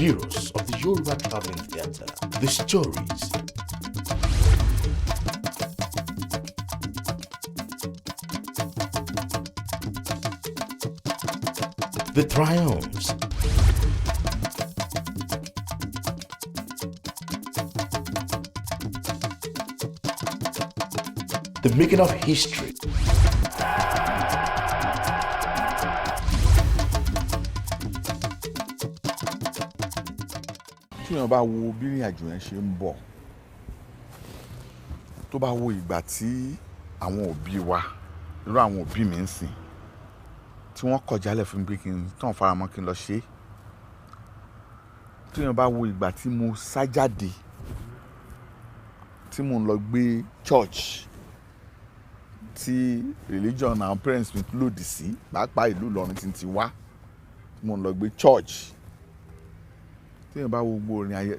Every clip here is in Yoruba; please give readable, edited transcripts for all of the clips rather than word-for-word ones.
heroes of the Yoruba Traveling Theatre, the stories, the triumphs, the making of history. Tí èèyàn bá wo bí ìrìn àjò yẹn ṣe ń bọ̀, tó bá wo ìgbà tí àwọn òbí wa, irú àwọn òbí mi ń sìn, tí wọ́n kọ̀ jálẹ̀ fún mi pé kí n tàn faramọ́ kí n lọ ṣe é. Tí èèyàn bá wo ìgbà tí mo sá jáde, tí mo ń lọ gbé church, tí religion àwọn parents mi lòdì sí, pàápàá ìlú Ìlọrin tí n ti wá, tí mo ń lọ gbé church. Tí èèyàn bá wo gbogbo ìrìn ayé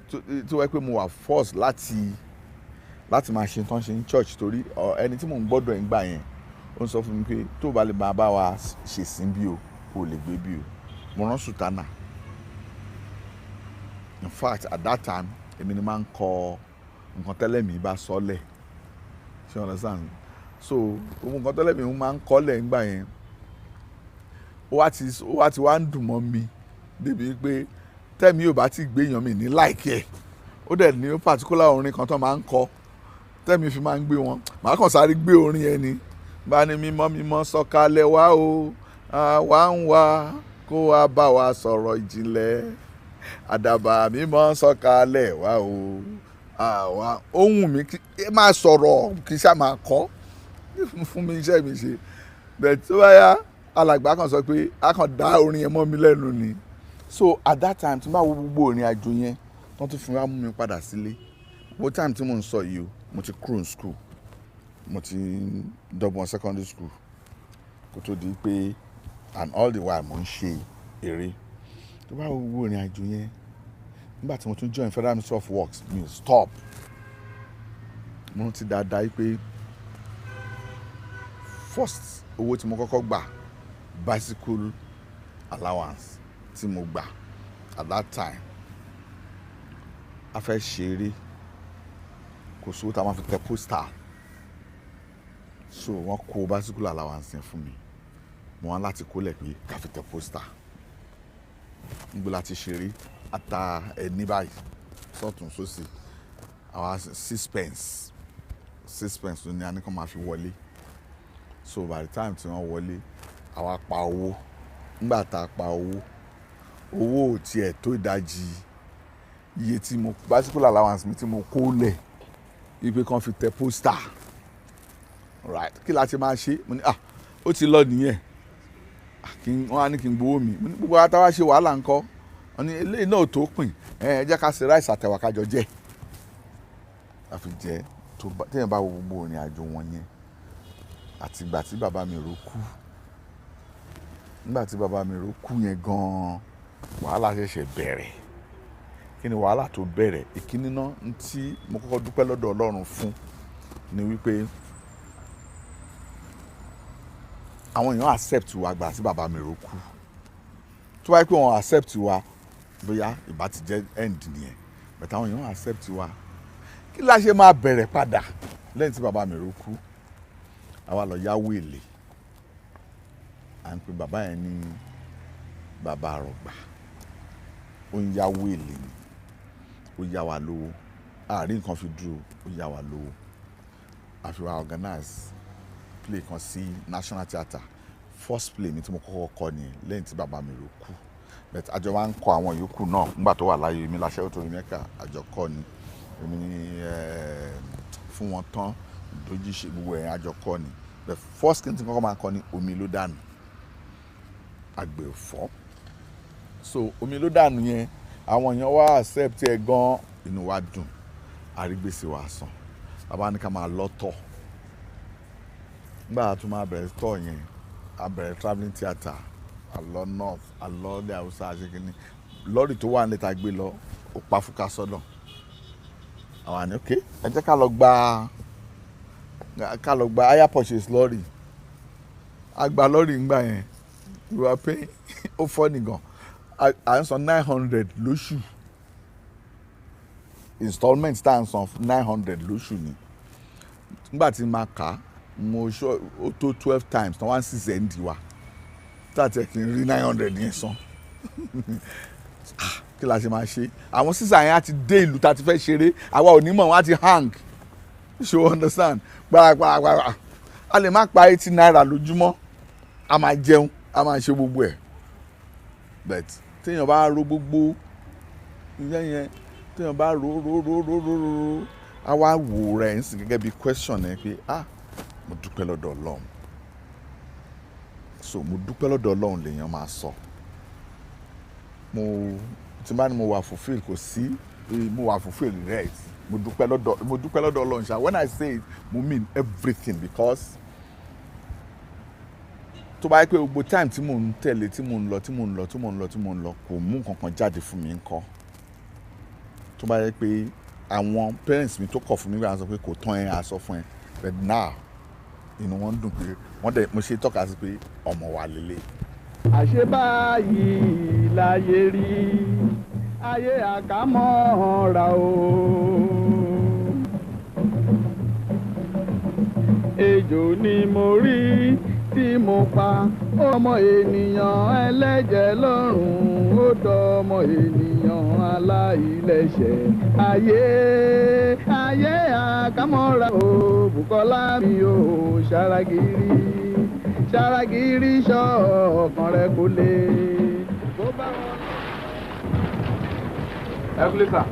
tó wáyé pé mo wà force láti máa ṣe nǹkan ṣe ní church, torí ẹni tí mò ń gbọ́dọ̀ ẹ̀ ń gbà yẹn, ó ń sọ fún mi pé tó bá lè máa bá wa ṣèsìn bí o, kò lè gbé bí o. Mo rán sùtánà. In fact, at that time, èmi ni máa ń kọ nǹkan tẹ́lẹ̀ mi bá sọ́lẹ̀. Ṣé you understand? So gbogbo nǹkan tẹ́lẹ̀ mi máa ń kọ́lẹ̀ ńgbà yẹn, ó wá ti wá ń dùn mọ́ mi débi pé tẹ́mi ò bá ti gbé èèyàn mi ní like ẹ̀. Ó dẹ̀ ní particular orin kan tó máa ń kọ tẹ́mi fi máa ń gbé wọn, màá kàn sáré gbé orin yẹn ni. Bá ní mímọ́ mímọ́ sọ̀kalẹ̀ wá o, àwa ń wá kó wá bá wa sọ̀rọ̀ ìjìnlẹ̀, àdàbà mímọ́ sọ̀kalẹ̀ wá o, àwa ohun mi kí ẹ máa sọ̀rọ̀ kí sá máa kọ́ fún mi iṣẹ́ mi ṣe. Bẹ́ẹ̀ tó bá yá, alàgbà kan sọ pé a kàn dá orin yẹn mọ́ mi lẹ́nu ni. So at that time, tí n bá wo gbogbo ìrìn àjò yẹn wọ́n tún fi wá mú mi padà sílé, gbogbo time tí mò ń sọ yìí o, mo ti kúrò ní school, mo ti dọ́gbọ́n secondary school kó tó di pé, and all the while mo ń ṣe eré. Tó bá wo gbogbo ìrìn àjò yẹn, nígbà tí mo tún join Federal Ministry of Works, mi ò stop. Mo rántí dáadáa pé first owó tí mo kọ́kọ́ gbà, bicycle allowance tí mo gbà at that time, a fẹ́ ṣeré, kò sówó tá a máa fi tẹ poster, so wọ́n kó bicycle allowance yẹn fún mi. Mo wá láti kólẹ̀ pé ká fi tẹ poster. Níbo la ti ṣeré? Ata ẹni báyìí sọ́tún sósì, àwa 6 pence 6 pence ló ní a ní kàn máa fi wọlé. So by the time tí wọ́n wọlé, àwa pa owó. Nígbà tá a pa owó, owó ò tiẹ̀ tó ìdajì iye tí mo bicycle allowance mi tí mo kó lẹ̀ ipe kan fi tẹ poster, right? Kí la ti máa ṣe? Mo ní, "Ah, ó ti lọ nìyẹn." Ah, kí wọ́n á ní kí n gbowó mi. Mo ní gbogbo wa táwa ṣe wàhálà ńkọ́? Wọ́n ní eléyìí náà tó pin, ẹ jẹ́ ká ṣe rice àtẹ̀wà kájọ jẹ. Àfi jẹ tó bá téèyàn bá wo gbogbo ìrìn àjò wọn yẹn, àti ìgbà tí bàbá mi rò kú, nígbà tí bàbá mi rò kú yẹn gan-an, wàhálà ṣẹ̀ṣẹ̀ bẹ̀rẹ̀. Kí ni wàhálà tó bẹ̀rẹ̀? Ìkíní náà tí mo kọ́kọ́ dúpẹ́ lọ́dọ̀ Ọlọ́run fún ni wípé àwọn èèyàn accept wa gbà tí bàbá mi rò kú. Tó wáyé pé wọ́n accept wa, bóyá ìbá ti jẹ́ end nìyẹn, but àwọn èèyàn accept wa. Kí la ṣe máa bẹ̀rẹ̀ padà lẹ́yìn tí bàbá mi rò kú? Àwa lọ yáwó èlé. À ń pe bàbá yẹn ní bàbá àrọ̀gbà, ó ń yáwó èlé ni. Ó yá wa lówó, àárín nǹkan fi dúró, ó yá wa lówó. Àfi wa organize play kan sí National Theatre. First play mi tí mo kọ́kọ́ kọ ni lẹ́yìn tí bàbá mi rò kú, but àjọ wa ń kọ àwọn yòókù náà nígbà tó wà láyé. Èmi láṣẹ tó rí mẹ́kà, àjọ kọ́ ni. Èmi ní fún wọn tán dojú ṣe gbogbo ẹ̀, àjọ kọ́ ni. The first thing tí kọ́kọ́ máa kọ ni Omi Ló Dànù, Àgbẹ̀ Òfọ́. So Omi Ló Dànù yẹn, àwọn èèyàn wá accept ẹ gan, inú wa dùn, àrígbèsè wa san. Bàbá ní ká máa lọ́tọ̀. Nígbà tó máa bẹ̀rẹ̀ tọ̀ yẹn, a bẹ̀rẹ̀ travelling theatre, àlọ́ north, àlọ́ ilẹ̀ Haúsá, àṣekínní. Lọ́ọ̀rì tó wà níta gbé lọ, ó pa fúkà sọ́nà. Àwọn àní, "Ok, ẹ jẹ́ ká lọ gba hire purchase lọ́ọ̀rì." A gba lọ́ọ̀rì ńgbà yẹn, we were paying, ó fọ́ nìgan. À ń san 900 lóṣù. Installment tá à ń san, 900 lóṣù ni. Nígbà tí màá kà á, mo sọ ó tó 12 times tí wọ́n á sì send wa tá a tiẹ̀ kì í rí 900 yẹn san. Ah, kí la ṣe máa ṣe? Àwọn sísà yẹn á ti dé ìlú tá a ti fẹ́ ṣeré, àwa ò ní mọ̀, wọ́n á ti hang. Ṣé o understand? Gbàràgbàràgbàrà, a lè má pa ₦80 lójúmọ́. A máa jẹun, a máa ṣe gbogbo ẹ̀, but téèyàn bá ro gbogbo ìyẹn yẹn, téèyàn bá ro ro ro ro ro ro, a wá wò rẹ̀ ń sìn gẹ́gẹ́ bí question ẹ pé, ah, mo dúpẹ́ lọ́dọ̀ Ọlọ́run. So mo dúpẹ́ lọ́dọ̀ Ọlọ́run lèèyàn máa sọ. Mo tí bá ní mo wà fulfill, kò sí mo wà fulfill, right? Mo dúpẹ́ lọ́dọ̀ Ọlọ́run ṣá. When I say it, mo mean everything, because tó bá yẹ pé gbogbo time tí mò ń tẹ̀lé, tí mò ń lọ, tí mò ń lọ, tí mò ń lọ, tí mò ń lọ, kò mú nǹkan kan jáde fún mi ńkọ́? Tó bá yẹ pé àwọn parents mi tó kọ̀ fún mi gbà sọ pé kò tán ẹ, àsọ fún ẹ, but now inú wọn dùn pé wọ́n dẹ̀ mo ṣe tọ́ka sí pé ọmọ wa lélẹ̀. Àṣé báyìí láyé rí, ayé àkámọ́ra o. Ejò ni mo rí tí mo pa, ọmọ ènìyàn ẹlẹ́jẹ̀ lọ́rùn, ó dọmọ ènìyàn aláìlẹ́ṣẹ̀. Ayé, ayé àkámọ́ra o. Bùkọ́lá mi o, ṣàràgìrì ṣàràgìrì, ṣọ́ ọkàn rẹ kò lè bó bá wọn. Ẹ kúlẹ̀ sà.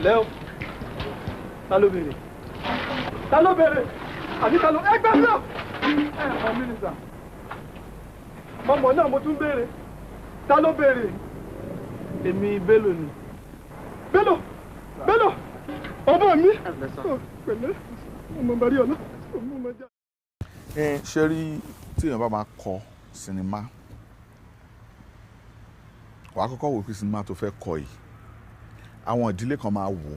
Lẹ́ o, ta ló béèrè? Ta ló béèrè? Àbí ta ló ẹgbẹ́ mi ò ẹ mọ̀ mí ni sà? Mọ̀mọ́ náà mo tún béèrè, ta ló béèrè? Èmi Bello ni. Bello, Bello, ọmọ mi, pẹ̀lẹ́, ọmọ bàrí ọ̀nà ọmọ ọmọ jà. Ẹ ṣe rí, tí èèyàn bá máa kọ sinimá, wàá kọ́kọ́ wò pé sinimá tó fẹ́ kọ yìí, àwọn ìdílé kan máa wò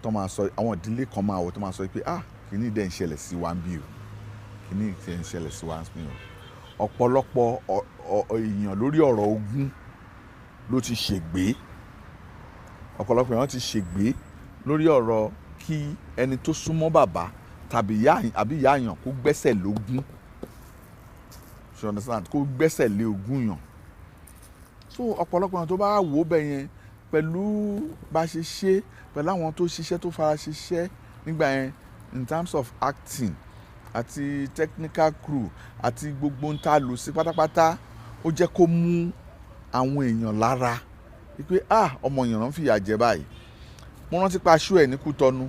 tó máa sọ, àwọn ìdílé kan máa wò tó máa sọ pé, ah, kìíní dẹ̀ ń ṣẹlẹ̀ sí wa ń bí o, kìíní dẹ̀ ń ṣẹlẹ̀ sí wa ń bí o. Ọ̀pọ̀lọpọ̀ èèyàn lórí ọ̀rọ̀ ogún ló ti ṣègbé. Ọ̀pọ̀lọpọ̀ èèyàn ti ṣègbé lórí ọ̀rọ̀ kí ẹni tó súnmọ́ bàbá tàbí ìyá àbí ìyá èèyàn kó gbẹ́sẹ̀ lógún. You understand? Kó gbẹ́sẹ̀ lé ogún yàn. So ọ̀pọ̀lọpọ̀ èèyàn tó bá wò ó bẹ́ẹ̀ yẹn, pẹ̀lú bá ṣe ṣe, pẹ̀lú àwọn tó ṣiṣẹ́, tó fara ṣiṣẹ́ nígbà yẹn in terms of acting àti technical crew àti gbogbo ń ta lò sí pátápátá, ó jẹ́ kó mú àwọn èèyàn lára wípé, ah, ọmọ èèyàn náà ń fìyà jẹ báyìí. Mo rántí pa aṣọ ẹ̀ ní Kútọ́nù.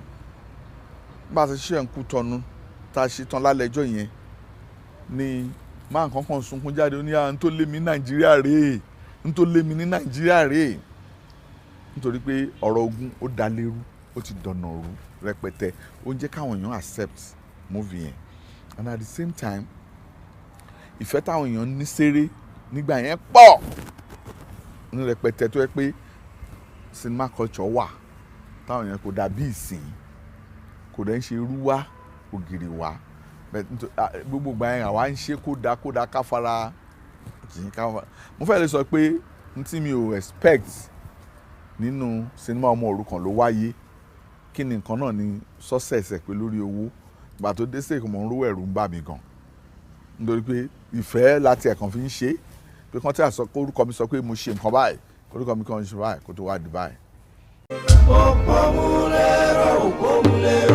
Bá a ṣe ṣe ẹ̀ ní Kútọ́nù, tá a ṣe tán lálẹ́ ẹjọ́ yẹn ni máa nǹkan kan sunkún jáde. Ó ní, à ń tó lé mi ní Nàìjíríà rèé, ń tó lé mi ní Nàìjíríà rèé, nítorí pé ọ̀rọ̀ ogun ó da lérú, ó ti dọ̀nà rú rẹpẹtẹ. Ó ń jẹ́ káwọn èèyàn accept movie yẹn, and at the same time, ìfẹ́ táwọn èèyàn ní séré nígbà yẹn pọ̀ ní rẹpẹtẹ, tó yẹ pé cinema culture wà táwọn èèyàn kò dàbí ìsìn, kò dẹ̀ ń ṣe irú wá ògiri wá. Gbogbo ìgbà yẹn, àwa ń ṣe kódà kódà káfara kì í káfara. Mo fẹ́ lè sọ pé n tí mi ò expect nínú sinimá Ọmọ Òrukàn ló wáyé. Kí ni nǹkan náà ni success ẹ̀ pé lórí owó? Ìgbà tó dé sèkò, mò ń rówó, ẹ̀rù ń bà mí gan, nítorí pé ìfẹ́ láti ẹ̀kan fi ń ṣe pé kán tí a sọ kó orúkọ mi sọ pé mo ṣe nǹkan báyìí, orúkọ mi kàn ń ṣe báyìí, kó tó wá di báyìí. Òpómúléró, òpómúléró.